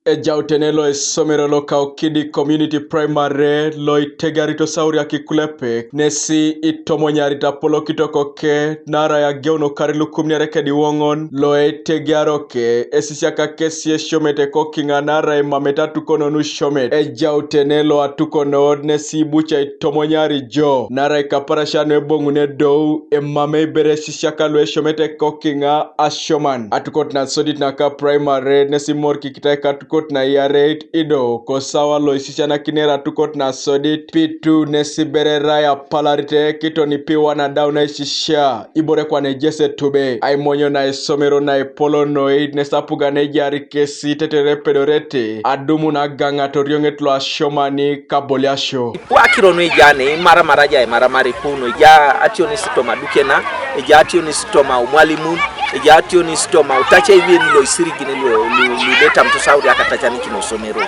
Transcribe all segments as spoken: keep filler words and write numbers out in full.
Ejautene lo esomero lo Kaukidi Community Primary lo itegarito sauriak ikulepek nesi itomonyarita polokito koke naarai ageuno kar ilukumin are kedi woŋon lo eitegiaroke esisiaka kesi esiomet ekokiŋa naarai mameta atukono nu siomet. Ejautene lo atukono nesi ibuca itomonyari jo naarai kaparasia nu eboŋun edou emamei bere esisiaka lu esiomet ekokiŋa asioman. Atukot nasodit naka primary nesi imorikikita ikatukot na iyareit ido kosawa lo isisianakinere atukot nasodit pitu nesi bere erai apalarite kitoni piwan adau naisisia ibore kwana ejes etube aimonyo na esomero na epolonoi nesi apugan ejaar kesi tetere epedorete adumun agaŋat orioŋet lo asiomani kaboliasio. Ipu akiro nu ejane imaramara ja imaramara ipu nu eja ationis toma dukena, eja ationis toma umwalimun, eja ationis toma utaca iwien lo isirigin lu lu lu detam tosauri akatacanikino somero.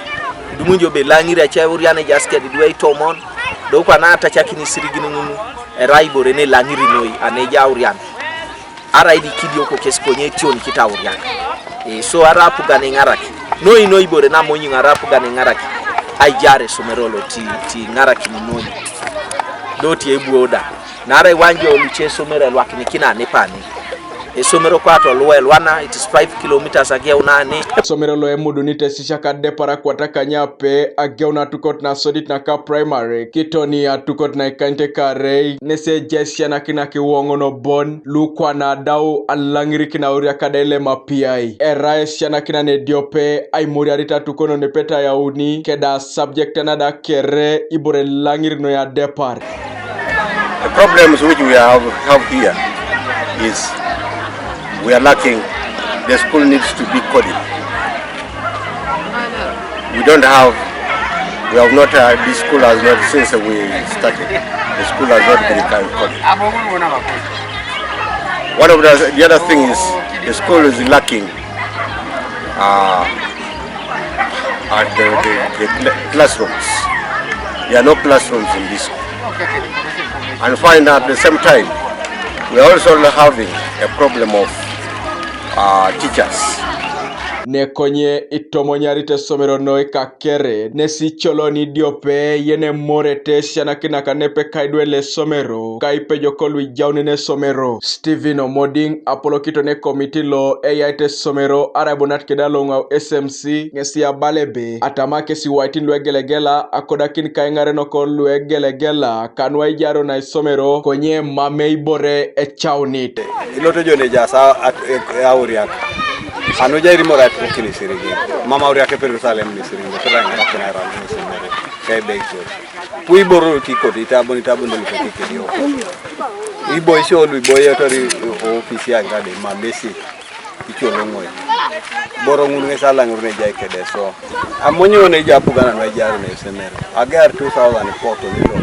Idumunjo be laŋiri aca eurian eja skedi duwe itomon, do kwana atacakini isirigin ŋun erai ibore ne laŋiri noi ane eja aurian. Arai di kidioko kes konye etion kitaurian. E, so ara apugan iŋaraki. Noi noi ibore namonyi ŋara apugan iŋaraki. Aijar esomero lo ti ti iŋarakini noi. Do ti ebuoda. Naarai iwanjo luce esomero elwakinikina anipani. Esomero kwato luwa elwana, it is five kilometers ageunani. Esomero lo emudunit esisiak adepar akwatakany ape ageun atukot nasodit naka primary kitoni atukot naikanyit ekarei nesi eja isianakinak iwoŋon bon lukwana adau alaŋirikin auriak da elem apiai. Erai esianakinan ediope aimoriarit atukonon epet ayauni keda subject anada kere ibore laŋir noi adepar. The problems which we have, have here is we are lacking, the school needs to be coded. We don't have, we have not, uh, this school has not, since we started, the school has not been coded. One of the, the other thing is the school is lacking uh, at the, the, the cla- classrooms. There are no classrooms in this school. And find at the same time, we are also having a problem of uh, teachers. Nekonye itomonyarite esomero noi kakere nesi icoloni idiope yenemorete esianakinak nepe kaidwe lesomero kaipejoko luijaunene esomero. Stephen Omoding apolokito ne komiti lo eyaite esomero araibonat keda loŋau S M C ŋesi abala ebe atama kesi waitin luegelegela akodakin kaiŋarenok luegelegela kanuaijaro naisomero konye mam eibore ecaunit. Ilote jo neja sa at- e- e- auriak. Anu ja irimor atukokin isirigin. Mam auriak eperusalem nisirigin. Kira ŋarakin airam nisirigin. Kebeitos. Pu iboro kikot itabun itabun dolu kikit yo. Ibo isio lu ibo yotori ofisi aŋa de mamesi. Ikioloŋoi. Boro ŋun ŋes alaŋirun ejai kedeso. Amonyo ne ejai apugana nu ejaru ne esemero. Agar two thousand four to nilo.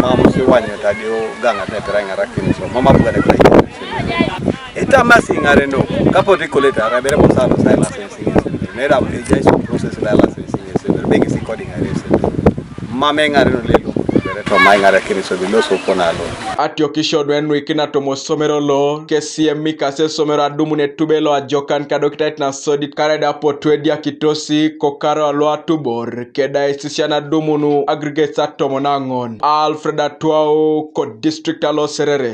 Mamu si wanyo tadio gaŋat ne pira iŋarakin so. Mama apugana pira iŋarakin so. Itamasi iŋareno. Kapo ti koleta rabere bosalo sai la sensi. Nera ejai so process la la sensi. Begi si kodi iŋare esemero. Mama iŋareno lelo. Bere to ma iŋarakin so bilo so ponalo. Atiokisio nu enuikina toma osomero lo kesi emikasi esomero adumun etube lo ajokan kadokitait nasodit kareda apotu ediakitosi kokaro alo atubor keda esisian adumun aggregates atomon aŋon. Alfred Atuau ko district alo Serere.